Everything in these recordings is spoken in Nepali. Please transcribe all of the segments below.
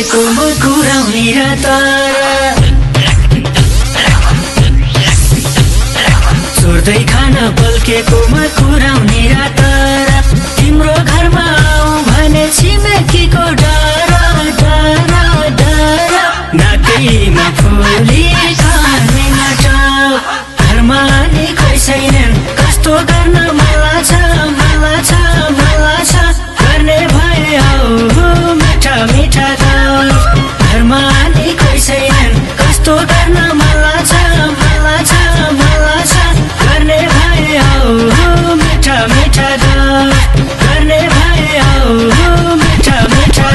पल्केको म कुराउने र तर छोड्दै खान पल्केको म कुराउने र तर तिम्रो घरमा आऊ भने छिमेकीको डर डर डर नाकैमा फुली खाने मटर घरमा नि कोही छैनन् कस्तो गर्न मलाई छ मलाई छ मलाई छ गर्ने भए आऊ मिठा मिठा घरमा नि कोही छैनन् कस्तो गर्न मलाई छ मलाई छ मलाई छ गर्ने भए आऊ मिठा मिठा गर्ने भए आऊ मिठा मिठा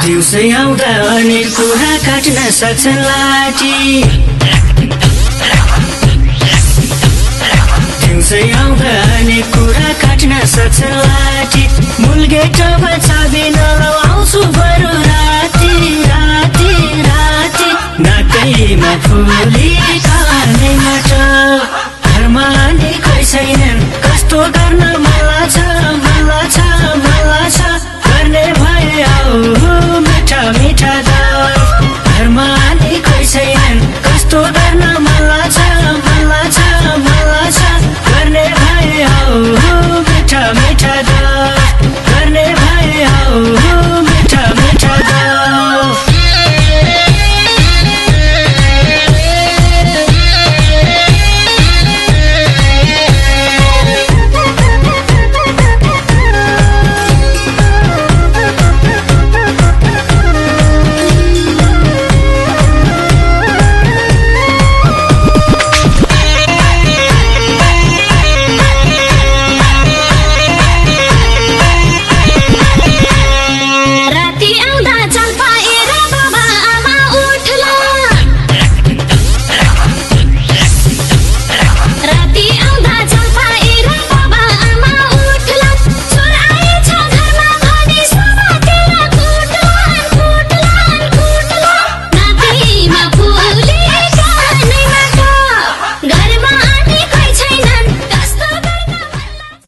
दिउँसै आउँदा अनेक कुरा काट्न सक्छन् लाठी दिउँसै आउँदा अनेक कुरा काट्न सक्छन् लाठी मूल गेटमा चाबी नलाऊ आउँछु बरु राति राति राति नाकैमा फुली खाने मटर घरमा नि कोही छैनन् कस्तो गर्न मलाई छ मलाई छ मलाई छ गर्ने भए आऊ